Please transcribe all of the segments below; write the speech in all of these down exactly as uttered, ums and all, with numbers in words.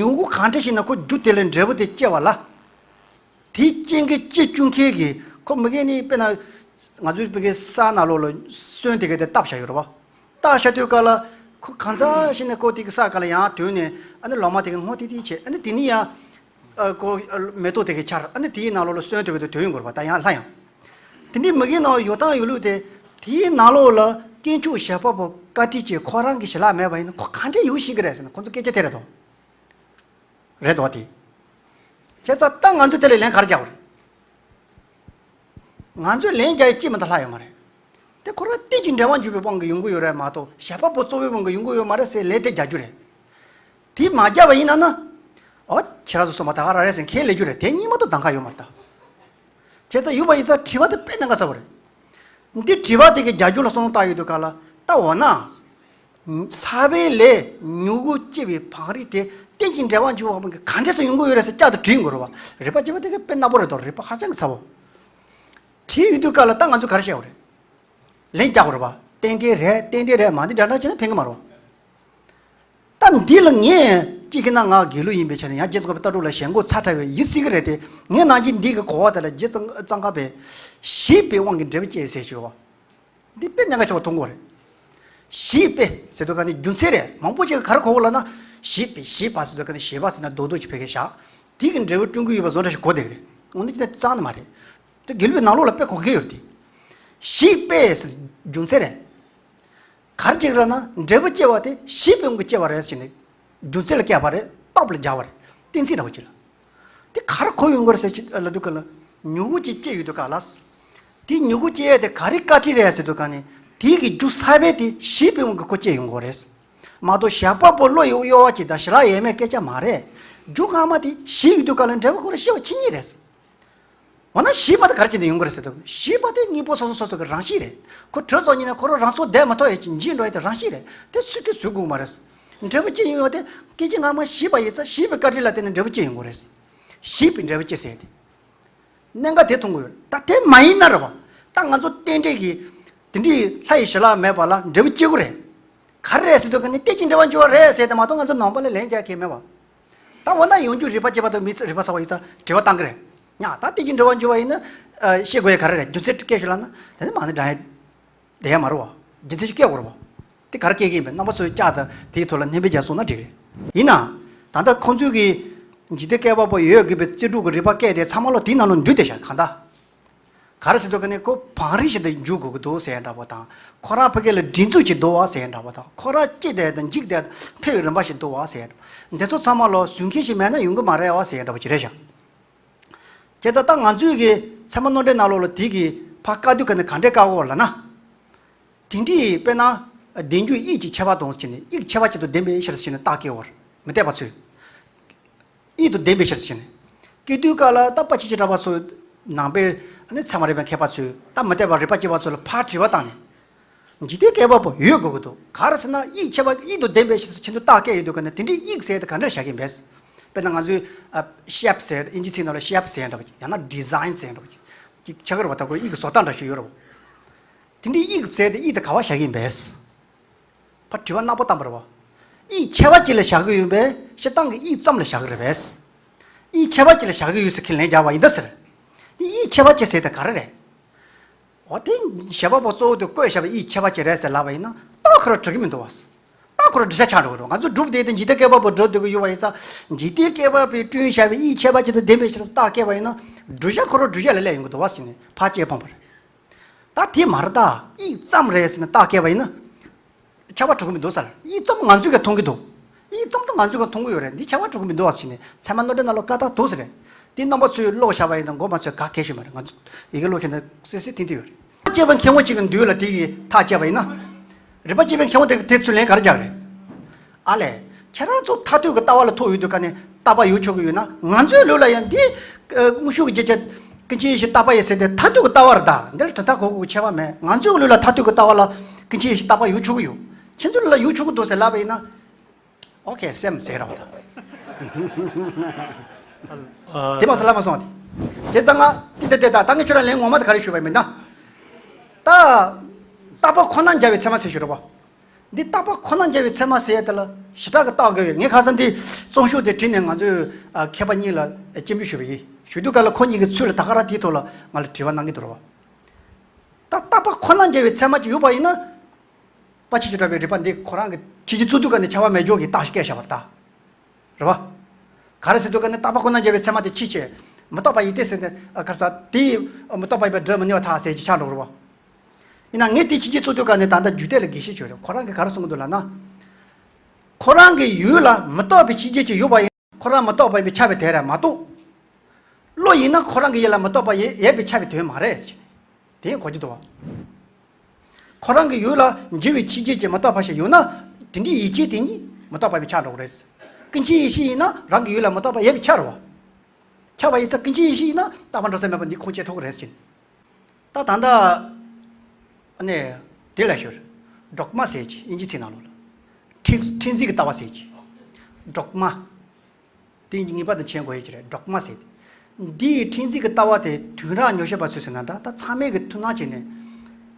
མྱུ་གུ་གང་འདྲ་ཞིག་ན་ཁོ་རྒྱུ་དེ་ལ་འབྲས་བུ་དེ་སྐྱེ་བ་ལ། དེའི་རྐྱེན་གྱིས་སྐྱེ་བཅུག་མཁན་གྱི་ཁོ་མི་རྒན་ནི་དཔེར་ན། ང་ཚོའི་བོད་ཀྱི་ས་ནང་ལོགས་ལ་སོན་དེ་ག་དེ་བཏབ་བཞག་ཡོད་རེད་བ། བཏབ་བཞག་དུས་སྐབས་ལ་ཁོ་གང་ཚ་ཞིག་ནས་ཁོ་དེ་གི་ས་ག་ལ་ཡང་དོན་ནས་ཨ་ནི་ལོ་མ་དེ་གི་སྔོ་ཏི་ཏི་བྱས། ཨ་ནི་དེ་ནི་ཡང་ཨ་ཁོ་མེ་ཏོག་དེ་གི་འཆར། ཨ་ནི་དེའི་ནང་ལོགས་ལ་སོན་དེ་ག་དེ་དོན་ཡོང་གི་རེད་བ། ད་ཡང་ལྷ་ཡང་། དེ་འདྲའི་མི་རྒན་ནང་ཡོད་སྟངས་ཡོད་ལུགས་དེ། དེའི་ནང་ལོགས་ལ་དཀོན་མཆོག་ཞལ་པགས་པོ་བཀའ་དྲིན་གྱིས་ཁོ་རང་གི་ཞལ་ལག་མེད་པ་ཡིན་ན་ཁོ་གང་འདྲ་ཡོང་ཤེས་ཀྱི་རེད་ཟེར་ན། ཁོ་ཚོ་སྐད་ཆ་དེ་རེད་དོ། རེད་དོ་དེ། བྱས་ཙང་ད་ང་ཚོས་དེ་ལ་ལན་ག་རེ་རྒྱག་དགོས་རེད། ང་ཚོས་ལན་རྒྱག་ཡ་གཅིག་མ་གཏོགས་ལྷག་ཡོད་མ་རེད། དེ་ཁོ་རང་རྟེན་ཅིང་འབྲེལ་བར་འབྱུང་བའི་དབང་གིས་ཡོང་གི་ཡོད་རེད་མ་གཏོགས། ཞལ་པགས་པོ་གཙོ་བོའི་དབང་གིས་ཡོང་གི་ཡོད་མ་རེད་ཟེར་ལན་དེ་རྒྱག་རྒྱུ་རེད། དེ་མ་རྒྱག་པ་ཡིན་ན་ན། ཨོ། ཁྱེད་རང་ཚོ་སོང་བ་ད་ག་རང་རེད་ཟེར་ཁས་ལེན་རྒྱུ་རེད། དེ་གཉིས་མ་གཏོགས་གདམ་ག་ཡོད་མ་རེད་ད། བྱས་ཙང་ཡོད་པ་ཡིན་ཙང་དྲི་བ་དེ་དཔེ་གནད་འགག་ཚ་པོ་རེད། འདི་དྲི་བ་དེ་གི་རྒྱ་རྒྱུ་ལ་བསམ་བློ་བཏང་ཡོད་དུས་སྐབས་ལ། ད་འོ་ན། ས་བོན་ལས་མྱུ་གུ་སྐྱེ་བའི་བང་རིམ་དེ་རྟེན་ཅིང་འབྲེལ་བར་འབྱུང་བའི་དབང་གིས་ག་འདྲས་སུ་ཡོང་གི་ཡོད་རེད་ཟེར་བསྐྱར་དུ་དྲིས་དགོས་རེད་བ། རིགས་པ་དཔྱད་པ་དེ་གི་དཔེ་གནག་པོ་རེད་དོ། རིགས་པ་ཧ་ཅང་གི་ཚ་པོ། དྲིས་ཡོད་དུས་སྐབས་ལ་ད་ང་ཚོས་ག་རེ་བཤད་དགོས་རེད། ལན་རྒྱག་དགོས་རེད་བ། ཏན་ཏན་རེད། ཏན་ཏན་རེད། མ་འདི་འདྲ་འདྲ་བྱས་ན་ཕན་གི་མ་རེད་བ། ད་འདི་ལ་ངས་ཅིག་གི་ན་ང་དགེ་ལུགས་ཡིན་པའི་ཆ་ནས་ཡང་རྗེ་ཙོང་ཁ་པའི་ལྟ་གྲུབ་ལ་ཞེན་ཁོག་ཚ་དྲགས་པའི་ཡིད་སྲིད་ཀྱི་རེད་དེ། ངས་ནང་བཞིན་འདི་གི་གོ་བ་དེ་ལ་རྗེ་ཙོང་ཙོང་ཁ་པས་བྱིས་པའི་དབང་གིས་འབྲས་བུ་སྐྱེ་ཟེར་ཞུ་བ། འདི་དཔེ་གནད་འགག་ཆེ་བ་མཐོང་གི་རེད། བྱིས་པའི་ཟེར་དུས་ག་ནི་རྒྱུ་མཚན་རེད། མང་པོ་ཅིག་ག་རེ་གོ་གི་ལབ་ན། བྱིས་པའི་བྱིས་པ་ཟེར་དུས་ག་ནི་བྱིས་པ་ཟེར་ན་རྡོག་རྡོག་ཅིག་ཕལ་སྐད་བཞག་དེ་གི་འབྲས་བུ་བསྐྲུན་གི་ཡོད་པ་བཟོ་འདྲ་ཞིག་གོ་བསྡད་ཀྱི་རེད། འོན་ཏེ་ཅི་ནས་རྩ་ནས་མ་རེད། དེ་དགེ་ལུགས་པའི་ནང་ལོགས་ལ་དཔེ་གོ་གི་ཡོད་རེད་དེ། བྱིས་པའི་ཟེར་རྒྱུ་མཚན་རེད། ག་རེ་བྱེད་ཀྱི་རེད་ན་འབྲས་བུ་སྐྱེ་བ་དེ་བྱིས་པའི་དབང་གིས་སྐྱེ་བ་རེད་ཟེར་ནས། རྒྱུ་མཚན་ལ་བཀལ་བ་རེད། སྟོབས་ལ་སྦྱར་བ་རེད། གཏན་ཚིགས་འདྲ་བོ་ཅིག་ལ། དེ་ག་རེ་གོ་ཡོང་གི་རེད་ཟེར་ཅིག་ལབ་དུས་སྐབས་ལ། མྱུ་གུ་ཅིག་སྐྱེ་ཡོང་དུས་སྐབས་ལ། དེ་མྱུ་གུ་སྐྱེ་ཡས་དེ་ག་རེ་བཀའ་དྲིན་རེད་ཟེར་དུས་སྐབས་ནི། དེ་གི་རྒྱུ་ས་བོན་དེ་བྱིས་པའི་དབང་གིས་ཁོ་སྐྱེ་ཡོང་གི་རེད། མ་གཏོགས་ཞལ་པགས་པོ་བློ་ཡི་གཡོ་བ་ཅིག་དང་ཞལ་ལག་ཡས་མས་སྐད་ཆ་མ་རེད། རྒྱུ་སྔ་མ་དེ་བྱིས་ཡོང་དུས་སྐབས་ལ་འབྲས་བུ་ཁོ་རང་ཤི་བ་ཇི་སྙེད་རེད། འོ་ན་བྱིས་པ་དེ་ག་རེ་བྱས་ནས་ཡོང་གི་རེད་ཟེར་དུས། བྱིས་པ་དེ་དངོས་པོ་སོ་སོ་སོ་སོ་གི་རང་བཞིན་རེད། ཁོ་གྲོད་ཚོགས་ཉིད་ནས་ཁོ་རང་རང་ཚོགས་བསྡད་མ་ཐུབ་ཡས་ཀྱི་འཇིག་འགྲོ་ཡས་དེ་རང་བཞིན་རེད། དེ་སུས་ཀྱིས་བཟོ་དགོས་མ་རེད། འབྲས་བུ་སྐྱེ་ཡོང་བ་དེ་སྐད་ཅིག་སྔ་མ་བྱིས་པ་ཡིན་ཙང་བྱིས་པའི་བཀའ་དྲིན་ལ་བརྟེན་ནས་འབྲས་བུ་སྐྱེ་ཡོང་གི་རེད། བྱིས་པའི་འབྲས་བུ་སྐྱེ་ཟེར་ཡས་དེ། གནད་འགག་དེ་མཐོང་གི་ཡོད། ད་དེ་མ་ཡིན་ན་རེད་བ། ད་ང་ཚོ་རྟེན་འབྲེལ་གྱི་དེ་འདྲའི་ལྷ་ཡི་ཞལ་ལག་མེད་པ་ལ་འབྲས་བུ་སྐྱེ་དགོས་རེད། ག་རེ་རེད་ཟེར་དུས་ག་ནི་རྟེན་ཅིང་འབྲེལ་བར་འབྱུང་བ་རེད་ཟེར་ཏེ་མ་གཏོགས་ང་ཚོ་ནང་པ་ལ་ལན་རྒྱག་མཁན་མེད་པ། ད་འོ་ན་ཡོང་རྒྱུ་རིགས་པ་དཔྱད་པ་དང་མི་རིགས་པ་ཚ་བ་ཡིན་ཙང་དྲི་བ་བཏང་གི་རེད། ཡ་ད་རྟེན་ཅིང་འབྲེལ་བར་འབྱུང་བ་ཡིན་ན། ཨ་ཤེས་དགོས་ཡ་ག་རེ་རེད། རྒྱུ་མཚན་སྐད་ཞུ་ལབ་ན་དེ་ནི་མ་ནི་འདྲ་ཡ། དེ་ཡ་མ་རེད་བ། རྒྱུ་མཚན་ཞིག་སྐྱེ་དགོས་རེད་བ། དེ་ག་རེ་སྐྱེ་གི་ཡིན་པས་རྣམ་པ་ཚོས་བསྐྱར་དུ་དེའི་ཐོག་ལ་སྣོན་པ་རྒྱག་སོང་ན་འགྲིག་རེད། ཡིན་ནའང་། ད་ལྟ་ཁོང་ཚོས་ཀྱི་འཇིག་རྟེན་བསྐལ་པ་པོ་ཡོད་དགོས་པའི་རྩོད་སྒྲུབ་ཀྱི་རིགས་པ་བཀལ་ཏེ་ཚང་མ་ལོ་དེའི་ནང་ལ་འདུས་ཏེ་བཞག་གང་ལྟར། ག་རེ་ཟེར་དུས་ག་ནི་ཁོ་བང་རིམ་ཞིག་ཏུ་འཇུག་དགོས་ཀྱི་འདུག་ཟེར་ཡ་འདྲ་པོ་དང་། ཁོ་རང་ཕ་གི་ལ་སྒྲིག་འཛུགས་ཅིག་འདུག་བ་ཟེར་ཡ་འདྲ་པོ་དང་། ཁོ་རང་སྐྱེ་དེ་དང་འཇིག་དེ་དང་འཕེལ་བའི་རིམ་པ་ཞིག་འདུག་བ་ཟེར་ཡ་འདྲ། འདི་ཚོ་ཚང་མ་ལོ་ཟུང་མཁན་ཞིག་མེད་ན་ཡོང་གི་མ་རེད་བ་ཟེར་ཡ་འདྲ་པོ་ཅིག་རེད་ཤག་དེ་ལྟར་ད་ང་ཚོའི་གི་ཚད་མ་རྣོ་འགྲེལ་ནང་ལོགས་ལ་དེ་གི་ཕར་བཀག་དུས་ག་ནི་ག་འདྲས་བཀག་གོ་ལབ་ན། དེ་འདྲའི་དཔེར་ན། ལྡན་རྒྱུ་དབྱིབས་ཀྱི་ཁྱད་པར་དང་ཟེར་ནས་དབྱིབས་ཁྱད་པར་ཅན་དུ་ལྡན་པའི་ཕྱིར་ཟེར་ནས་རྟགས་བཀོད་པར་མི་འཐད་པ་ཚོས། དབྱིབས་དང་ལྡན་པའི་ཕྱིར་ཟེར་ནས། སྐྱེ་དུས་སྐབས་ལ་ད་པ་ཆེ་ཆེ་དྲག་པ་སོགས་ནང་པའི་ཨ་ནི་ཚད་མ་རིག་པའི་མཁས་པ་ཚོས་ད་མི་འཐད་པ་རིགས་པ་དཔྱད་པ་ཚོ་ལ་ཕར་དྲི་བ་བཏང་ནས། འཇིག་རྟེན་བསྐལ་པ་པོ་ཡོད་དགོས་ཀྱི་འདུག་ག་རེ་ཟེར་ན་དབྱིབས་ཁྱད་པར་དབྱིབས་དང་ལྡན་པའི་ཕྱིར་ཟེར་ཁྱེད་ཚོས་རྟགས་བཀོད་ཡོད་དུས་ག་ནས་དེ་འདྲའི་དབྱིབས་ཟེར་དེ་ག་འདྲ་བཞག་གིན་པས། དཔེར་ན་ང་ཚོའི་ཨ་shape་ཟེར་དབྱིན་ཇི་ཚིག་ནང་ལ་shape་ཟེར་འདྲ་བ་ཅིག་ཡང་ན་design་ཟེར་འདྲ་བ་ཅིག་ཅིག་ཆགས་ཀྱི་རེད་བ། ད་ཁོ་དབྱིབས་ཀྱི་བཟོ་ལྟ་འདྲ་ཞིག་ཡོད་རེད་བ། དེ་འདྲའི་དབྱིབས་ཟེར་དེ་དབྱིབས་དེ་ག་བ་བཞག་གིན་པས། ཕར་དྲི་བ་ནག་པོ་བཏང་པ་རེད་བ། དབྱིབས་ཁྱད་པར་ཅན་ལ་བཞག་གི་ཡོད་པས་སྤྱིར་བཏང་གི་དབྱིབས་ཙམ་ལ་བཞག་གི་རེད་པས། དབྱིབས་ཁྱད་པར་ཅན་ལ་བཞག་གི་ཡོད་ཟེར་ཁས་ལེན་རྒྱག་པ་ཡིན་ད་ཟེར། དེ་དབྱིབས་ཁྱད་པར་ཅན་ཟེར་དེ་ག་རེ་རེད། འོ་དེ་བྱེད་པ་པོ་གཙོ་བོ་དེ་བཀོད་བཞག་པའི་དབྱིབས་ཁྱད་པར་ཅན་རེད་ཟེར་ལབ་པ་ཡིན་ན་རྟགས་ཁོ་རང་འགྲིག་གི་མི་འདུག་བ། རྟགས་ཁོ་རང་འགྲིག་ཆ་ཆགས་འགྲོ་གི་རེད། ང་ཚོ་གྲུབ་བདེ་དེ་འཇིག་རྟེན་བསྐལ་པ་པོ་འགྲོ་སྡོད་ཀྱི་ཡོད་པ་ཡིན་ཙང་། འཇིག་རྟེན་བསྐལ་པ་པོས་བསྐྲུན་བཞག་པའི་དབྱིབས་ཁྱད་པར་ཅན་དང་ལྡན་པའི་ཕྱིར་རྟགས་བཀོད་པ་ཡིན་ན། བསྒྲུབ་བྱ་ཁོ་རང་བསྒྲུབ་བྱ་ལ་སླེབས་ཡོང་གི་འདུག་བ་ཟེར་ནས་ཕར་དཔྱད་ཕངས་པ་རེད། ད་དེ་མ་རེད། ད་དབྱིབས་ཙམ་རེད་ཟེར་ནས་རྟགས་བཀོད་པ་ཡིན་ན། ཁྱབ་པ་འགྲོ་གི་མི་འདུག་ཟེར། དབྱིབས་ཙམ་ང་ཚོས་ཀྱང་མཐོང་གི་འདུག་དབྱིབས་ཙམ་དུ་ང་ཚོས་ཀྱང་མཐོང་གི་ཡོད་རེད། འདི་ཁྱབ་པ་འགྲོ་གི་མི་འདུག་ཟེར་ནས་ཚད་མ་རྣོ་འགྲེལ་ནང་ལ་བཀའ་རྟགས་འདུག་ཟེར་རེད། དེ་རྣམ་པ་ཚོས་ཀློག་བཞག་པ་ཡིན་ན་མགོ་མ་ཚོས་ག་གལ་ཞིག་མ་རེད། ང་ཚོ་ཡི་གེ་ཀློག་མཁན་དང་སེ་སེ་ཐིང་ཐིང་ཡོད་རེད། རིགས་པ་དཔྱད་པའི་མཁས་དབང་གཅིག་གི་མདུན་ལ་དེ་གི་ཐག་བཅད་པ་ཡིན་ན། རིགས་པ་དཔྱད་པའི་མཁས་དབང་དེ་དེ་ཚོས་ལན་ག་རེ་རྒྱག་རེད། ཨ་ལས། ཁྱེད་རང་ཚོ་མཐར་ཐུག་གི་ལྟ་བ་ལ་ཐུག་ཡོད་དུས་ག་ནས་རྟག་པ་ཡོད་ཆོག་གི་ཡོད་ན། ང་ཚོའི་ལུགས་ལ་ཡང་འདི། ཨ་དངོས་ཤུགས་ཀྱི་རྒྱུ་ཆ། ཀུན་མཁྱེན་ཡེ་ཤེས་རྟག་པ་ཡིན་ཟེར་དེ་མཐར་ཐུག་གི་ལྟ་བ་རེད་ད། འདིར་གྲུབ་མཐའ་གོ་དགོས་ཀྱི་ཁྱད་པར་མེད། ང་ཚོའི་ལུགས་ལ་མཐར་ཐུག་གི་ལྟ་བ་ལ་ཀུན་མཁྱེན་ཡེ་ཤེས་རྟག་པ་ཡོད་ཆོག་གི་ཡོད། ཁྱེད་ཚོའི་ལུགས་ལ་ཡོད་ཆོག་གི་འདུག་ཟེར་ལབ་པ་ཡིན་ན། ཨོ་ཁེ་སེམས་ཟེར་རོགས་ད། དེ་མ་ཚད་ལབ་མ་སོང་བ་དེ། བྱས་ཙང་ང་དེ་དེ་དེ་ད་ད་ངས་ཁྱོད་རང་ལན་ངོ་མ་དེ་ག་རེ་ཞུས་པ་ཡིན་ན། ད། རྟག་པ་ཁོ་ན་འཇལ་བའི་ཚད་མ་ཟེར་ཞུ་རོགས་པ། འདི་རྟག་པ་ཁོ་ན་འཇལ་བའི་ཚད་མ་ཟེར་ཡ་དེ་ལ་ཞེ་དྲག་གི་རྟགས་དགོས་ཡོད། ངས་ཁ་སང་འདི་རྩོམ་ཤོག་དེ་བྲིས་ནས་ང་ཚོས་ཨ་མཁས་པ་གཉིས་ལ་སྤྱན་འབུལ་ཞུས་པ་ཡིན། ཞུ་དུས་སྐབས་ལ་ཁོ་གཉིས་ཀྱི་ཚུལ་ལ་ད་ག་རང་དེའི་ཐོག་ལ་ང་ལ་དྲི་བ་གནང་གི་འདུག་རེད་བ། ད་རྟག་པ་ཁོ་ན་འཇལ་བའི་ཚད་མ་ཅིག་ཡོད་པ་ཡིན་ན། པ་ཕྱིན་ཅི་འབྱུང་བའི་རིགས་པ་འདི་ཁོ་རང་གི་ཕྱིན་ཅི་ལོག་ལྟ་བུའི་ནང་ནས་ཁྱབ་པ་མེད་འཇོག་གི་རྟགས་ཤིག་བཀལ་བཞག་པ་རེད་ད། རེད་བ། ག་རེ་ཟེར་དུས་སྐབས་ནས་རྟག་པ་ཁོ་ན་འཇལ་བའི་ཚད་མ་དེ་ཕྱིན་ཅི། མི་རྟག་པ་ཡིན་ཏེ་ཟེར་ནས་ཨ་ག་རེ་ཟེར་དེ། མི་རྟག་པ་ཡིན་པས་སྒྲ་མི་གནས་པར་ཐལ་ཟེར་གྱི་ཆགས་འགྲོ་རེད་བ། ཡིན་ན་ངས་དེ་ཕྱིན་ཅི་ལོག་ལྟ་བུའི་ནང་ནས་ད་ལྟ་རྒྱུད་སྡེ་ལ་འགྲེལ་བཤད་བྱས་ཡོད་རེད། ཁོ་རང་གིས་ག་རེ་གསུང་གི་འདུག་ལབ་ན། ཁོ་རང་གི་ཡུལ་ལ་མི་རྟག་པའི་ཕྱིན་ཅི་ཅིག་ཡོད་པ་ཡིན་ན་ཁོ་རང་མི་རྟག་པ་ཡིན་པས་ཁྱབ་པའི་དོན་རེད་མ་གཏོགས། བློ་ཡིན་ན་ཁོ་རང་གི་ཡུལ་ལ་མི་རྟག་པ་ཡོད་ཡོད་པས་ཁྱབ་པའི་དོན་མ་རེད་ཟེར། དེ་གོ་རྒྱུ་འདུག་བ། ཁོ་རང་གི་ཡུལ་ལ་འཇལ་བའི་ཕྱིན་ཅི་ཅིག་མི་རྟག་པ་ཞིག་ཡོད་ན། དེ་འདྲའི་ཡིད་ཆེས་དེ་ཉིད་མི་རྟག་པ་ཡིན་པས་ཁྱབ་འགྲོ་གི་རེད། ཀུན་མཁྱེན་ཡེ་ཤེས་ཡིན་ན་རང་གི་ཡུལ་ལ་མི་རྟག་པ་ཡོད་པས་ཁྱབ་རེད་བ། ཁྱབ་པ་ཡིན་ཙང་ཀུན་མཁྱེན་ཡེ་ཤེས་ཡིན་ན་རྟག་པ་འགྲོ་ས་མེད་པ་འདི་ཁུངས་སྐྱེལ་ཐུབ་ཀྱི་རེད་ཟེར། ད་ད་ལྟ་ཨ་ནི་དེ་ལ་ཞུ། ཌོག་མ་ཟེར་གྱི་དབྱིན་ཇི་ཚིག་ནང་ལོགས་ལ། ཕྲན་ཕྲན་ཚེགས་ཀྱི་ལྟ་བ་ཟེར་གྱི། ཌོག་མ། དེ་ངེས་པར་དུ་མཁྱེན་དགོས་ཡ་ཅིག་རེད། ཌོག་མ་ཟེར། འདིའི་ཕྲན་ཚེགས་ཀྱི་ལྟ་བ་དེ་དུས་རབས་ཉི་ཤུ་པ་ཚོས་ཟེར་ན་འདྲ། ད་ཚང་མས་ཀྱི་ཐུགས་སྣང་བྱས་ནས།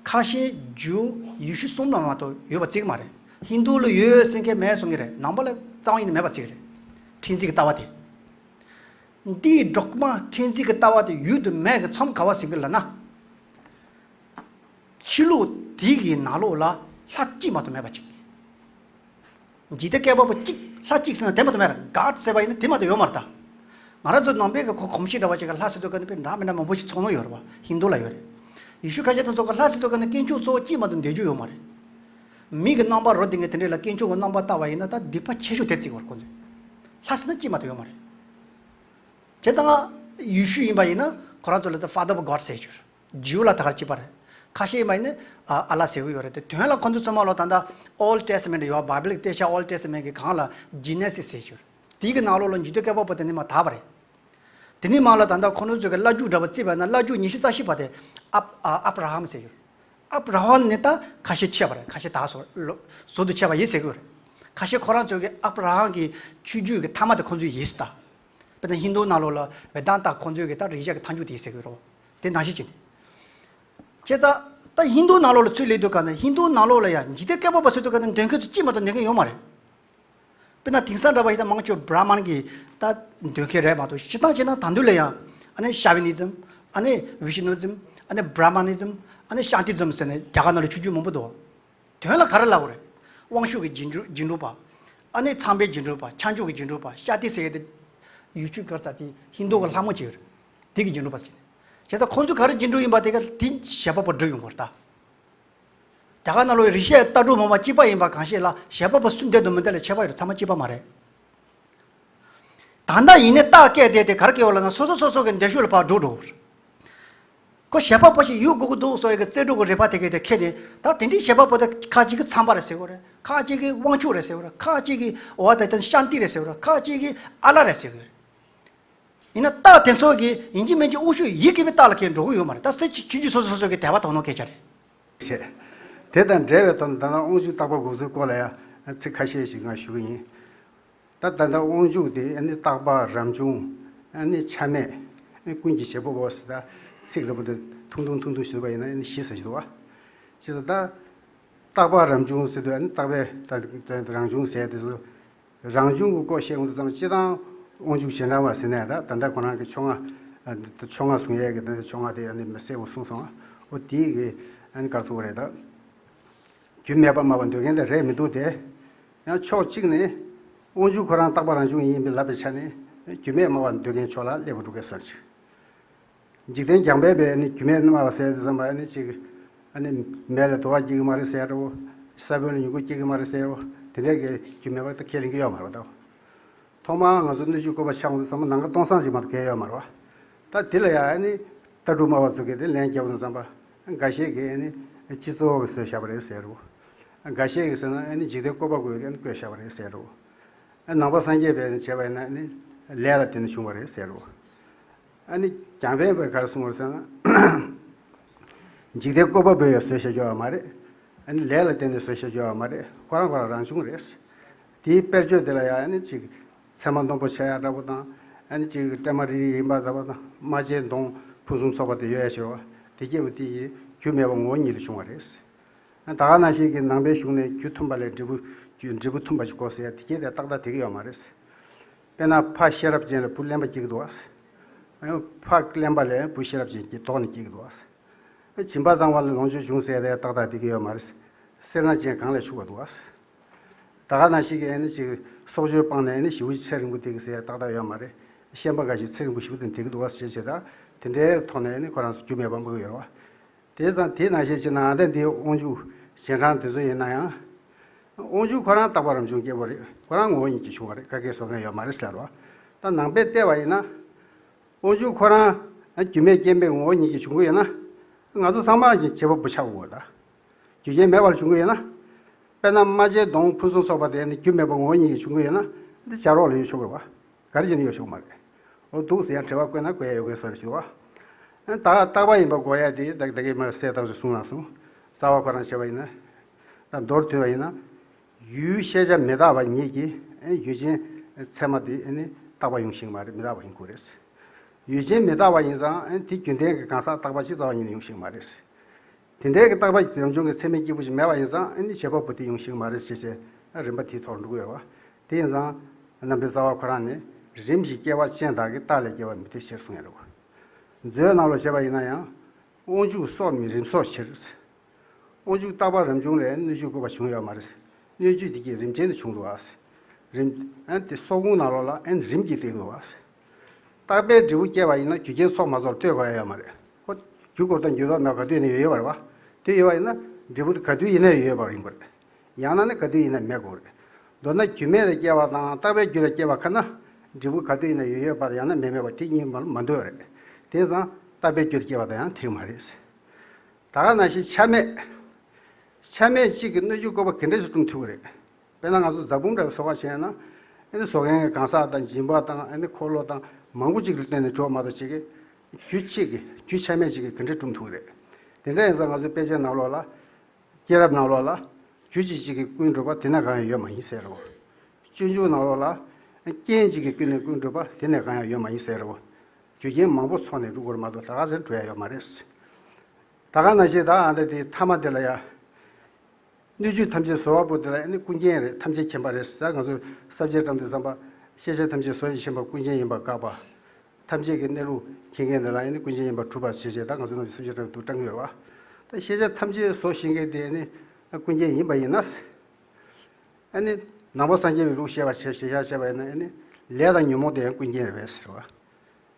ཁ་ཤས་ཇུའུ་ཡེ་ཤུ་གསུམ་ལ་མ་གཏོགས་ཡོད་པ་བརྩི་གི་མ་རེད། ཧིན་དུ་ལ་ཡོད་ཟེར་མཁན་མེད་གསུང་གི་རེད། ནང་པ་ལ་རྩ་བ་ཉིད་ནས་མེད་པ་བརྩི་གི་རེད། ཕྲན་ཚེགས་ཀྱི་ལྟ་བ་དེ། འདིའི་ཌོག་མ་ཕྲན་ཚེགས་ཀྱི་ལྟ་བ་དེ་ཡུལ་དུ་མེད་ཀྱི་མཚམས་ག་བ་ཟིན་གི་ལབ་ན། ཕྱི་ལོགས་དེ་གི་ནང་ལོགས་ལ་ལྷ་གཅིག་མ་གཏོགས་མེད་པ་ཅིག་འཇིག་རྟེན་བསྐལ་པ་པོ་གཅིག་ལྷ་གཅིག་ཟེར་ན་དེ་མ་གཏོགས་མེད་ར། གཱཌ་ཟེར་བ་ཡིན་ན་དེ་མ་གཏོགས་ཡོད་མ་རེད་ད། ང་རང་ཚོ་ནང་པའི་གི་གོ་གོམས་གཤིས་འདྲ་བ་ཅིག་ག་ལྷ་ཟེར་དུས་སྐབས་ནས་དཔེ་འདྲ་མི་འདྲ་མང་པོ་ཞིག་ཚོར་མྱོང་ཡོད་རེད་བ། ཧིན་དུ་ལ་ཡོད་རེད། ཡེ་ཤུ་ཁ་ཤས་དེ་ཚོ་ག་ལྷ་ཟེར་དུས་སྐབས་ནས་དཀོན་མཆོག་གཙོ་བོ་གཅིག་མ་གཏོགས་འདོད་རྒྱུ་ཡོད་མ་རེད། མི་གི་རྣམ་པ་རོ་དེ་ངས་དེ་འདྲས་ལ་དཀོན་མཆོག་གི་རྣམ་པ་ལྟ་བ་ཡིན་ན་ད་སྡིག་པ་ཆེ་ཤོས་དེ་བརྩི་གི་ཡོད་རེད་ཁོང་ཚོས། ལྷ་ཟེར་ན་གཅིག་མ་གཏོགས་ཡོད་མ་རེད། བྱས་ཙང་ཡེ་ཤུ་ཡིན་པ་ཡིན་ན་ཁོ་རང་ཚོ་ལ་ད་Father of God ཟེར་གྱི་ཡོད་རེད། ཇིའུ་ལ་ད་ག་རང་གཅིག་པ་རེད། ཁ་ཤས་ཡིན་པ་ཡིན་ན་ཨ་ཨ་ལ་ཟེར་གྱི་ཡོད་རེད་དེ། དོན་ལ་ཁོ་ཚོ་ཚང་མ་ལོ་ད་ལྟ་Old Testament ཡོད། བྷའི་བྷལ་གི་དཔེ་ཆ་Old Testament གི་སྒང་ལ་Genesis ཟེར་གྱི་ཡོད་རེད། དེའི་གི་ནང་ལོགས་ལ་འཇིག་རྟེན་བསྐལ་པ་པོ་དེ་ནས་མར་དར་བ་རེད། དེ་ནས་མར་ལ་ད་ལྟ་ཁོ་ཚོ་ཚོས་གི་བླ་རྒྱུགས་འདྲ་པོ་བརྩིས་པ་ཡིན་ན་བླ་རྒྱུགས་ཉི་ཤུ་རྩ་བཞི་པ་དེ་ཨབ་ཨ་ཨབ་ར་ཧམ་ཟེར་གྱི་ཡོད་རེད། ཨབ་ར་ཧམ་ནི་ད་ཁ་ཤས་ཆད་པ་རེད། ཁ་ཤས་ད་ཟུར་ལོ་ཟུར་དུ་ཆད་པ་ཡིན་ཟེར་གྱི་ཡོད་རེད། ཁ་ཤས་ཁོ་རང་ཚོས་གི་ཨབ་ར་ཧམ་གི་ཆོས་བརྒྱུད་གི་མཐའ་མ་དེ་ཁོ་ཚོའི་ཡིན་ཟེར་ད། དཔེར་ན་ཧིན་དུ་ནང་ལོགས་ལ་བེ་དཱན་ཏ་ཁོང་ཚོའི་གི་ད་རིག་བྱ་གི་མཐའ་མཇུག་དེ་ཟེར་གི་རེད། དེ་ནང་བཞིན་བྱས་ནས། བྱས་ཙང་ད་ཧིན་དུ་ནང་ལོགས་ལ་ཚུར་སླེབས་དུས་ག་ནས་ཧིན་དུ་ནང་ལོགས་ལ་ཡང་འཇིག་རྟེན་བསྐལ་པ་པ་ཟེར་དུས་ག་ནས་འདོན་མཁན་ཚོ་གཅིག་མ་གཏོགས་འདོན་མཁན་ཡོད་མ་རེད། དཔེར་ན་དེང་སང་འདྲ་པ་ཞིག་ད་མང་ཆེ་བ་བྷ་ར་མན་གྱི་ད་འདོན་མཁན་རེད་མ་གཏོགས། སྤྱིར་བཏང་བྱས་ན་ད་དུང་ལ་ཡང་ཨ་ནི་ཤ་བི་ནི་ཛམ། ཨ་ནི་ཝི་ཤི་ནུ་ཛམ། ཨ་ནི་བྷ་ར་མ་ནི་ཛམ། ཨ་ནི་ཤཱན་ཏི་ཛམ་ཟེར་ནས་རྒྱ་གར་ནང་ལ་ཆོས་བརྒྱུད་མང་པོ་འདུག་དོན་ལ་ག་རེ་ལབ་དགོས་རེད། དབང་ཕྱུག་གི་རྗེས་འགྲོ་རྗེས་འགྲོ་པ། ཨ་ནི་ཚངས་པའི་རྗེས་འགྲོ་པ། ཆར་ཆུ་གི་རྗེས་འགྲོ་པ། ཤཱན་ཏི་ཟེར་ཡས་དེ་ཡུལ་ཆོས་ག་རེ་ཟེར་དེ་ཧིན་དུ་གི་ལྷ་མོ་ཅིག་ཡོད་རེད། དེ་གི་རྗེས་འགྲོ་པ་ཟེར། བྱས་ཙང་ཁོང་ཚོ་ག་རེ་རྗེས་འགྲོ་ཡིན་པ་དེ་ག་དེ་བྱེད་པ་པོ་འགྲོ་ཡོང་དགོས་རེད་ད། རྒྱ་གར་ནང་ལོགས་རིག་བྱེད་ལྟ་གྲུབ་མང་པོ་གཅིག་པ་ཡིན་པ་གང་ཤེས་ལ་བྱེད་པ་པོ་སུ་འདོད་དང་མི་འདོད་ལ་ཁྱད་པར་ཡོད་རེད། ཚང་མ་གཅིག་པ་མ་རེད། ད་ལྟ་ཡིན་ནའི་རྟགས་བཀལ་བསྡད་དེ་ག་རེ་བཀལ་ཡོད་ལབ་ན་སོ་སོ་སོ་སོ་གི་འདོད་ཕྱོགས་ལ་ཕར་འགྲོ་འགྲོ། ཁོ་བྱེད་པ་པོ་ཞིག་ཡོད་དགོས་ཀྱི་འདུག་བཟོ་ཡི་གི་རྩེ་དྲུག་གི་རིགས་པ་དེ་གས་དེ་ཁྱེར་ཏེ་ད་དེ་འདྲའི་བྱེད་པ་པོ་དེ་ཁ་ཅིག་གིས་ཚངས་པ་རེད་ཟེར་གྱི་རེད། ཁ་ཅིག་གིས་དབང་ཕྱུག་རེད་ཟེར་གྱི་རེད། ཁ་ཅིག་གིས་འོ་ད་ད་ཤཱན་ཏི་རེད་ཟེར་གྱི་རེད། ཁ་ཅིག་གིས་ཨ་ལ་རེད་ཟེར་གྱི་རེད། ཡིན་ན་རྟགས་དེ་ཚོ་གིས་ཡིན་གཅིག་མིན་གཅིག་དབང་ཕྱུག་ཡིན་གྱི་མིན་རྟགས་ལ་ཁྱེད་འགྲོ་གི་ཡོད་མ་རེད། ད་སེ་ཆུ་ཆུ་ཆུ་སོ་སོ་སོ་གི་དད་པ་དོགས་སྣང་སྐད་ཆ་རེད། བྱས། དེ་དང་འབྲེལ་བའི་དོན་དུ་ད་ནང་དབང་ཕྱུག་རྟག་པ་དགུ་ཚོའི་སྐོར་ལ་ཡང་ཚིག་ཁ་ཤས་ཤིག་ང་ཞུ་གི་ཡིན། ད་ད་ལྟ་དབང་ཕྱུག་དེ་ཨ་ནི་རྟག་པ་རང་བྱུང་། ཨ་ནི་ཆ་མེད། ཨ་ནི་ཀུན་གྱི་བྱེད་པ་པོ་ཟེར་ད་ཚིག་རིང་པོ་དེ་ཐུང་ཐུང་ཐུང་ཐུང་ཞུས་པ་ཡིན་ན་ཨ་ནི་བཞི་ཙམ་ཞིག་འདུག་བ། བྱས་ཙང་ད་རྟག་པ་རང་བྱུང་ཟེར་དུས་ཨ་ནི་རྟག་པའི་ད་རང་བྱུང་ཟེར་དེ་ཚོ། རང་བྱུང་གི་སྐོར་བཤད་ཡོང་དུས་ཙམ་སྤྱིར་བཏང་དབང་ཕྱུག་རྗེས་འབྲང་བ་ཟེར་ནས་ད་ད་ལྟ་ཁོ་རང་གི་ཕྱོགས་སྔ་ཕྱོགས་སྔ་བཟུང་ཡས་ཀྱི་ད་ལྟ་ཕྱོགས་སྔ་དེ་ཨ་ནི་མི་གསལ་པོ་གསུངས་སོང་། འོ་དེའི་གི་ཨ་ནི་ག་རེ་ཟེར་དགོས་རེད་ད། རྒྱུ་མེད་པར་སྨྲ་བར་འདོད་མཁན་དེ་རེད་མི་འདུག་སྟེ། ཡང་ཕྱོགས་གཅིག་ནས་དབང་ཕྱུག་ཁོ་རང་རྟག་པ་རང་བྱུང་ཡིན་པའི་ལབ་པའི་ཆ་ནས་རྒྱུ་མེད་སྨྲ་བར་འདོད་མཁན་ཕྱོགས་ལ་སླེབས་པ་འགྲོ་མཁན་བཟོ་འདྲ་ཅིག་འཇིག་རྟེན་རྒྱང་འཕེན་པས་ནི་རྒྱུ་མེད་སྨྲ་བ་ཟེར་དུས་ཙམ་པ་ནི་ཅིག་ཨ་ནི་མེ་ལ་དུ་བ་སྐྱེ་གི་མ་རེད་ཟེར་འགྲོ། ས་བོན་ལ་མྱུ་གུ་སྐྱེ་གི་མ་རེད་ཟེར་འགྲོ། དེ་འདྲས་ཀྱི་རྒྱུ་མེད་པ་ད་ཁས་ལེན་གྱི་ཡོད་མ་རེད་པ་ད། ཐོག་མར་ང་ཚོ་སྣོད་བཅུད་བཀོད་པ་ཆགས་འོང་དུས་ཙམ་པ་ནམ་མཁའ་སྟོང་སང་ཞིག་མ་གཏོགས་གང་ཡང་ཡོད་མ་རེད་པ། ད་དེ་ལ་ཡང་ཨ་ནི་ལྟ་གྲུབ་སྨྲ་བ་ཚོ་གིས་དེ་ལན་རྒྱབ་འོང་དུས་ཙམ་པ་འགའ་ཤས་ཀྱིས་ཨ་ནི་སྤྱི་ཚོགས་ཀྱིས་བཟོས་བཞག་པ་རེད་ཟེར་འགྲོ། འགའ་ཤས་ཀྱིས་ཟེར་ན་ཨ་ནི་འཇིག་རྟེན་བཀོད་པ་པོས་ཨ་ནི་བཀོད་བཞག་པ་རེད་ཟེར་འགྲོ། ཨ་ནང་པ་སངས་རྒྱས་པས་ནི་བྱས་པ་ཡིན་ན་ནི་ལས་ལ་བརྟེན་ནས་བྱུང་བ་རེད་ཟེར་རོ། ཨ་ནི་རྒྱང་འཕེན་པས་ག་རེ་གསུངས་པ་རེད་ཟེར་ན། འཇིག་རྟེན་བཀོད་པ་པོས་ཡང་བཟོས་བཞག་ཡོད་པ་མ་རེད། ཨ་ནི་ལས་ལ་བརྟེན་ནས་བཟོས་བཞག་ཡོད་པ་མ་རེད། ཁོ་རང་ཁོ་རང་རང་བྱུང་རེད། དེའི་དཔེར་བརྗོད་དེ་ལ་ཡང་ཨ་ནི་ཅིག་ཚེར་མ་སྣུམ་པོ་ཆགས་ཡ་འདྲ་པོ་དང་། ཨ་ནི་ཅིག་སྲན་མ་རིལ་རིལ་ཡིན་པ་འདྲ་པོ་དང་། རྨ་བྱའི་མདོངས་ཕུན་སུམ་ཚོགས་པ་དེ་ཡོད་ཡ་ཞེས་པ་དེ་སྐྱེས་པ་དེ་ཡི་རྒྱུ་མེད་པ་ངོ་བོ་ཉིད་ལས་བྱུང་བ་རེད། ད་ག་ནང་བཞིན་གྱི་ནང་པའི་གཞུང་ནས་རྒྱུ་མཐུན་པ་ལས་འབྲས་བུ་རྒྱུ་འབྲས་བུ་མཐུན་པ་ཞིག་དགོས་ཟེར་ཡ་དེ་གས་དེ་ཏག་ཏག་དེ་གི་ཡོད་མ་རེད། དཔེར་ན་ཕ་ཤེས་རབ་ཅན་ལ་བུ་གླེན་པ་སྐྱེ་གི་འདུག་བ། ཕ་གླེན་པ་ལས་བུ་ཤེས་རབ་ཅན་སྐྱེ་ལྡོག་ནས་སྐྱེ་གི་འདུག་བ། སྦྱིན་པ་བཏང་བ་ལ་ལོངས་སྤྱོད་འབྱུང་ཟེར་ཡ་དེ་ཏག་ཏག་དེ་གི་ཡོད་མ་རེད། སེར་སྣ་ཅན་གངས་ལས་ཕྱུག་པ་འདུག་བ། ད་ག་ནང་བཞིན་གྱི་ཨ་ནི་ཅིག་སྲོག་གཅོད་སྤངས་ནས་ཨ་ནི་ཞེ་པོ་ཅིག་ཚེ་རིང་པོ་དེ་གི་ཟེར་ཡ་ཏག་ཏག་ཡོད་མ་རེད། ཤན་པ་འགའ་ཞིག་ཚེ་རིང་པོ་ཞེ་པོ་དེ་འདེད་ཀྱི་འདུག་བ་ཟེར་བྱས་ད་དེ་འདྲའི་ཐོག་ནས་ཨ་ནི་ཁོ་རང་ཚོ་རྒྱུ་མེད་པ་སྨྲ་གི་ཡོད་རེད་བ། དེ་ཙང་དེ་ནང་བཞིན་བྱས་ན་ཨ་ད་འདིའི་དབང་ཕྱུག་གཞན་གང་དེ་ཚོ་ཡིན་ན་ཡང་། དབང་ཕྱུག་ཁོ་རང་རྟག་པ་རང་བྱུང་སྐྱེས་བུ་རེད། ཁོ་རང་ངོ་བོ་ཉིད་ཀྱིས་བྱུང་བ་རེད། ག་གེ་བཟོ་མཁན་ཡོད་མ་རེད་ཟེར་བ། ད་ནང་པས་བལྟས་པ་ཡིན་ན། དབང་ཕྱུག་ཁོ་རང་རྒྱུ་མེད་རྐྱེན་མེད་ངོ་བོ་ཉིད་ཀྱིས་བྱུང་གི་ཡོད་ན། ང་ཚོ་ཚང་མ་གི་བྱེད་པ་པོ་ཆགས་དགོས་ད། རྒྱུ་རྐྱེན་མེད་པར་བྱུང་གི་ཡོད་ན། དཔེར་ན་རྨ་བྱའི་མདོངས་ཕུན་སུམ་ཚོགས་པ་དེ་ནི་རྒྱུ་མེད་པ་ངོ་བོ་ཉིད་ཀྱིས་བྱུང་གི་ཡོད་ན། འདི་བྱ་རོག་ལ་ཡོད་ཆོག་གི་རེད་བ། ག་རེ་བྱས་ནས་ཡོད་ཆོག་གི་མ་རེད། འོ་འདུག་ཟེར་ཡང་དྲི་བ་བཀོད་ན་བཀོད་ཡ་ཡོད་མཁན་བཟོ་རེད་ཞུ་བ། ད་རྟག་པ་ཡིན་པ་གོ་ཡ་དེ་ད་ད་གིན་མ་གསལ་ཐག་ཆོད་གསུངས་ལ་སོང་། རྩ་བ་ཁོ་རང་བྱས་པ་ཡིན་ན། ད་མདོར་བསྡུས་པ་ཡིན་ན། ཡུལ་ཤེས་བྱ་མི་རྟག་པ་ཉིད་ཀྱིས་ཡུལ་ཅན་ཚད་མ་དེ་ནི་རྟག་པ་ཡོང་ཤེས་མ་རེད། མི་རྟག་པ་ཡིན་དགོས་རེད། ཡུལ་ཅན་མི་རྟག་པ་ཡིན་ཙང་དེ་རྒྱུན་ལྡན་གྱི་གང་ཟག་རྟག་པ་ཅིག་རྩ་བ་ཉིད་ནས་ཡོང་ཤེས་མ་རེད། དེ་འདྲའི་གི་རྟག་པ་རང་བྱུང་གི་ཚད་མའི་སྐྱེས་བུ་ཞིག་མེད་པ་ཡིན་ཙང་ཨ་ནི་བྱེད་པ་པོ་དེ་ཡོང་ཤེས་མ་རེད་ཞེས་བྱས་རིམ་པ་དེའི་ཐོག་འགྲོ་གི་ཡོད་བ། དེ་ཡིན་ཙང་རྣམ་འཕེལ་རྩ་བ་ཁོ་རང་ནས་རིམ་གྱིས་སྐྱེ་བ་ཅན་དག་གི་རྟགས་ལས་སྐྱེ་བ་མི་འཐད་ཕྱིར་གསུངས་ཡོད་རེད་བ། མཛོད་ནང་ལ་བྱས་པ་ཡིན་ན་ཡང་། དབང་ཕྱུག་སྲོག་མེད་རིམ་སྲོག་ཕྱིར། དབང་ཕྱུག་རྟག་པ་རང་བྱུང་ལས་སྣོད་བཅུད་བཀོད་པ་བྱུང་ཡོད་མ་རེད། སྣོད་བཅུད་དེ་གྱིས་རིམ་ཅན་དུ་བྱུང་འདུག་བ། རིམ། ཨན་དེ་སྲོག་ཁུངས་ནང་ལོགས་ལ་ཨན་རིམ་གྱིས་བཏེགས་འདུག་བ། རྟག་པའི་འབྲས་བུ་སྐྱེ་བ་ཡིན་ན་རྒྱུ་རྐྱེན་སྲོག་མ་གཏོགས་ལྟོས་དགོས་ཡ་ཡོད་མ་རེད། ཧོ། རྒྱུ་སྐོར་དང་འགྱུར་ལྡོག་མེད་པ་ག་དུས་ཡིན་ན་ཡོད་ཡོད་པ་རེད་བ། དེ་ཡོད་པ་ཡིན་ན་འབྲས་བུ་དེ་ག་དུས་ཡིན་ན་ཡོད་ཡོད་པ་ཡིན་པ་རེད། ཡང་ན་ནི་ག་དུས་ཡིན་ན་མེད་དགོས་རེད། མདོར་ན་རྒྱུ་མེད་ལ་སྐྱེ་བ་དང་རྟག་པའི་རྒྱུ་ལ་སྐྱེ་བ་ཁ་ན། འབྲས་བུ་ག་དུས་ཡིན་ན་ཡོད་ཡོད་པ་དང་ཡང་ན་མེད་མེད་པ་དེ་གཉིས་མ་མ་འདུ་བ་རེད། དེ་ཙང་རྟག་པའི་རྒྱུ་ལ་སྐྱེ་བ་དང་ཡང་འཐད་མ་རེད། ད་ག་ནང་བཞིན་ཆ་མེད། ཆ་མེད་གཅིག་གི་སྣོད་བཅུད་བཀོད་པ་ག་འདྲ་ཞིག་སྐྲུན་ཐུབ་ཀྱི་རེད། དཔེར་ན་ང་ཚོ་རྫ་བུམ་འདྲ་བཟོ་ག་བྱས་ན། ཨ་ནི་བཟོ་མཁན་གྱི་གང་ཟག་དང་སྦྱིན་པ་དང་ཨ་ནི་འཁོར་ལོ་དང་མང་པོ་ཅིག་ལ་བརྟེན་ནས་འགྲོ་བ་མ་གཏོགས་བྱེད་ཀྱི། རྒྱུ་གཅིག་གི་རྒྱུ་ཆ་མེད་གཅིག་གིས་ག་འདྲ་སྐྲུན་ཐུབ་ཀྱི་རེད། དེ་འདྲ་ཡིན་ཙང་ང་ཚོའི་དཔེ་ཆའི་ནང་ལོགས་ལ། སྐྱེས་རབས་ནང་ལོགས་ལ། རྒྱུ་གཅིག་གཅིག་གིས་ཀུན་འགྲུབ་པ་དེ་ན་གང་ཡང་ཡོད་མ་ཡིན་ཟེར་རོ། སྤྱོད་འཇུག་ནང་ལོགས་ལ། རྐྱེན་གཅིག་གིས་ཀུན་ནས་ཀུན་འགྲུབ་པ་དེ་ནས་གང་ཡང་ཡོད་མ་ཡིན་ཟེར་རོ། རྒྱུ་རྐྱེན་མང་པོ་ཚོགས་ནས་འགྲུབ་དགོས་རེད་མ་གཏོགས་ད་ག་ཟེར་འགྲོ་ཡ་ཡོད་མ་རེད། ད་ག་ནང་བཞིན་ད་ཨ་འདྲ་དེ་ཐ་མ་དེ་ལ་ཡ། སྣོད་བཅུད་ཐམས་ཅད་གཟོ་བ་པོ་དེ་ལ་ཨ་ནི་ཀུན་མཁྱེན་རེད། ཐམས་ཅད་མཁྱེན་པ་རེད་ཟེར། ང་ཚོས་ས་བཅད་བཀྲམ་དུས་ཙམ་པ། ཤེས་བྱ་ཐམས་ཅད་གཟོ་ཞིང་མཁྱེན་པ་ཀུན་མཁྱེན་ཡིན་པ་བཀག་པ། ཐམས་ཅད་ཀྱི་གནས་ལུགས་མཁྱེན་མཁན་དེ་ལ་ཨ་ནི་ཀུན་མཁྱེན་ཡིན་པར་གྲུབ་པ་ཞེས་བྱས་ད་ང་ཚོ་རྣམས་ཀྱིས་ས་བཅད་བཀྲམ་དུ་བཀྲམ་གྱི་ཡོད་པ། ད་ཤེས་བྱ་ཐམས་ཅད་གཟོ་ཤེས་མཁན་དེ་ཨ་ནི་ཀུན་མཁྱེན་ཡིན་པ་ཡིན་ན། ཨ་ནི་ནང་པ་སངས་རྒྱས་པའི་ལུགས་བཤད་པ་བྱས་བཤད་བྱས་པ་ཡིན་ན་ཨ་ནི་ལས་དང་ཉོན་མོངས་དེ་ཡང་ཀུན་མཁྱེན་རེད་པས་ཟེར་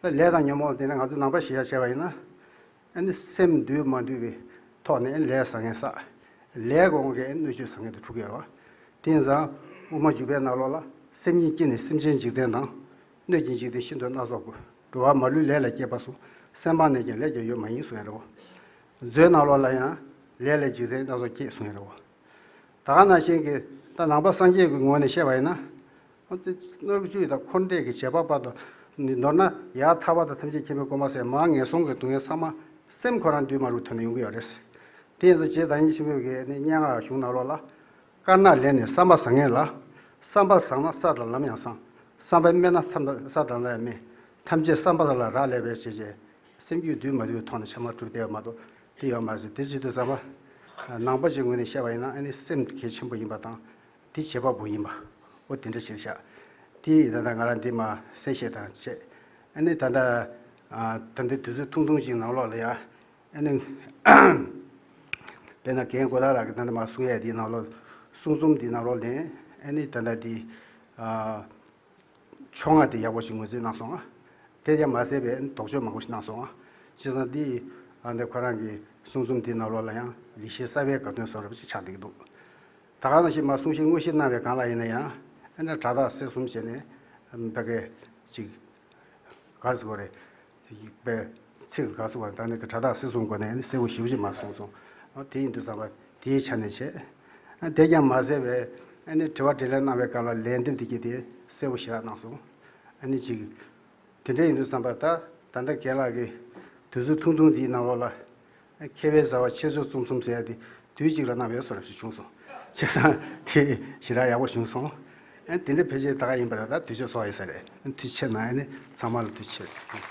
བ། ལས་དང་ཉོན་མོངས་དེ་ནི་ང་ཚོ་ནང་པ་ཞེས་བྱ་བྱས་པ་ཡིན་ན། ཨ་ནི་སེམས་འདུལ་མ་འདུལ་བའི་ཐོག་ནས་ལས་བཟང་ངན་བསགས། ལས་དགོས་མཁན་སྣོད་བཅུད་བཟང་ངན་དུ་འཁྲུག་གི་ཡོད་པ། དེ་ཡིན་ཙང་དབུ་མ་འཇུག་པའི་ནང་ལོགས་ལ་སེམས་ཉིད་སྐྱེས་ནས་སེམས་ཅན་འཇིག་རྟེན་དང་། སྣོད་ཀྱི་འཇིག་རྟེན་ཤིན་ཏུ་སྣ་ཚོགས་ཀུན། འགྲོ་བ་མ་ལུས་ལས་ལ་སྐྱེས་པ་གསུངས། སེམས་སྤངས་ནས་ཀྱང་ལས་ཀྱང་ཡོད་མ་ཡིན་གསུངས་ཡ་རེད་བ། མཛོད་ནང་ལོགས་ལ་ཡང་ལས་ལས་འཇིག་རྟེན་སྣ་ཚོགས་སྐྱེས་གསུངས་ཡ་རེད་བ། ད་ག་ནང་བཞིན་གྱི་ད་ནང་པ་སངས་རྒྱས་ཀྱི་ངོས་ནས་བཤད་པ་ཡིན་ན། ཨོ་དེ་སྣོད་བཅུད་དང་འཁོར་འདས་ཀྱི་བྱེད་པ་པ་དང་། མདོར་ན་ཡར་ཐར་པ་དང་ཐམས་ཅད་མཁྱེན་པའི་གོ་འཕང་ཟེར་མར་ངན་སོང་གི་སྡུག་བསྔལ་ཚང་མ་སེམས་ཁོ་རང་འདུལ་མ་རུང་ཐོན་ནས་ཡོང་གི་ཡོད་རེད། དེ་ཡིན་ཙང་རྗེ་བདག་ཉིད་ཆེན་པོས་ཀྱི་ནི་སྙན་ངག་གཞུང་ནང་ལོགས་ལ། དཀར་ནག་ལས་ནི་བསམ་པ་བཟང་ངན་ལ། བསམ་པ་བཟང་ན་ས་དང་ལམ་ཡང་བཟང་། བསམ་པ་དམན་ན་ས་དང་ལམ་ཡང་དམན། ཐམས་ཅད་བསམ་པ་ལ་རག་ལས་པས་ཞེས་བྱས། སེམས་རྒྱུད་འདུལ་མ་འདུལ་ཐོག་ནས་ཆ་མ་གྲུབ་བསྡད་པ་མ་གཏོགས་དེ་ཡོད་མ་རེད། དེ་བྱེད་དུས་ཙམ་པ། ནང་པ་ཞིག་ངོས་ནས་བཤད་པ་ཡིན་ན་ཨ་ནི་སེམས་གལ་ཆེན་པོ་ཡིན་པ་དང་། དེ་བྱེད་པ་པོ་ཡིན་པ། འོ་དེ་འདྲ་ཞིག་བཞག་དེ་ད་ལྟ་ང་རང་འདི་མ་གསན་བཤད་དང་བཅས། ཨ་ནི་ད་ལྟ། ད་ལྟའི་དུས་ཚོད་ཐུང་ཐུང་ཞིག་ནང་ལོགས་ལ་ཡ། ཨ་ནི། དཔེར་ན་རྒན་གོ་ཐག་ལགས་ཀྱིས་ད་ལྟ་མ་གསུང་ཡས་འདིའི་ནང་ལོགས། གསུང་རྩོམ་འདིའི་ནང་ལོགས་ལ། ཨ་ནི་ད་ལྟ་འདི། ཨ། ཕྱོགས་སྔ་དེ་ཡག་པོ་ཞིག་ངོས་འཛིན་གནང་སོང་ང་། དེ་ཀྱང་མ་ཟད་པའི་དོགས་གཅོད་མང་པོ་ཞིག་གནང་སོང་ང་། བྱས་ཙང་འདི། ཨ་འདི་ཁོ་རང་གི་གསུང་རྩོམ་འདིའི་ནང་ལོགས་ལ་ཡང་ལེགས་བཤད་གསར་པའི་དགའ་སྟོན་བཟོ་འདྲ་ཞིག་ཆགས་བསྡད་ཀྱི་འདུག་ད་ག་ནང་བཞིན་མ་གསུང་བཤད་དངོས་གཞི་གནང་བའི་སྒང་ལ་ཡིན་ན་ཡང་། ཨ་ནི་སྒྲ་དག་གསེར་གསུམ་བྱས་ནས། ཨ་ནི་ད་གའི་ཅིག་ག་རེ་ཟེར་དགོས་རེད། པའི་ཚིག་ག་ཟེར་བ་ད་ནི་སྒྲ་དག་གསེར་གསུམ་སྒོ་ནས་ནི་གསལ་པོ་ཞེ་པོ་ཅིག་མ་གསུངས་སོང་། ཨ་དེ་ཡིན་དུས་ཙམ་པ་དེའི་ཆ་ནས་བྱས། ཨ་དེ་ཀྱང་མ་ཟད་པའི་ཨ་ནི་དྲི་བ་དྲིས་ལན་གནང་བའི་སྐབས་ལ་ལན་འདེབས་དེ་གྱིས་དེ་གསལ་པོ་ཞེ་དྲག་གནང་སོང་། ཨ་ནི་ཅིག་དེ་འདྲ་ཡིན་དུས་ཙམ་པ་ད་ད་ལྟ་རྒན་ལགས་ཀྱིས་དུས་ཚོད་ཐུང་ཐུང་འདིའི་ནང་ལོགས་ལ། མཁས་པའི་བྱ་བ་ཆེ་ཆུང་གསུམ་གསུམ་ཟེར་ཡ་དེ་དུས་གཅིག་ལ་གནང་བའི་བཟོ་འདྲ་ཞིག་བྱུང་སོང་། བྱས་ཙང་དེ་ཞེ་དྲག་ཡག་པོ་བྱུང་སོང་། ཨ་དེ་འདྲ་ཕལ་ཆེར་ད་ག་ཡིན་པ་ད་ད་དུས་ཚོད་སོང་ཡོད་ས་རེད། ཐུགས་རྗེ་ཆེ་གནང་། ཨ་ནི་ཚང་མ་ལ་ཐུགས་རྗེ་ཆེ།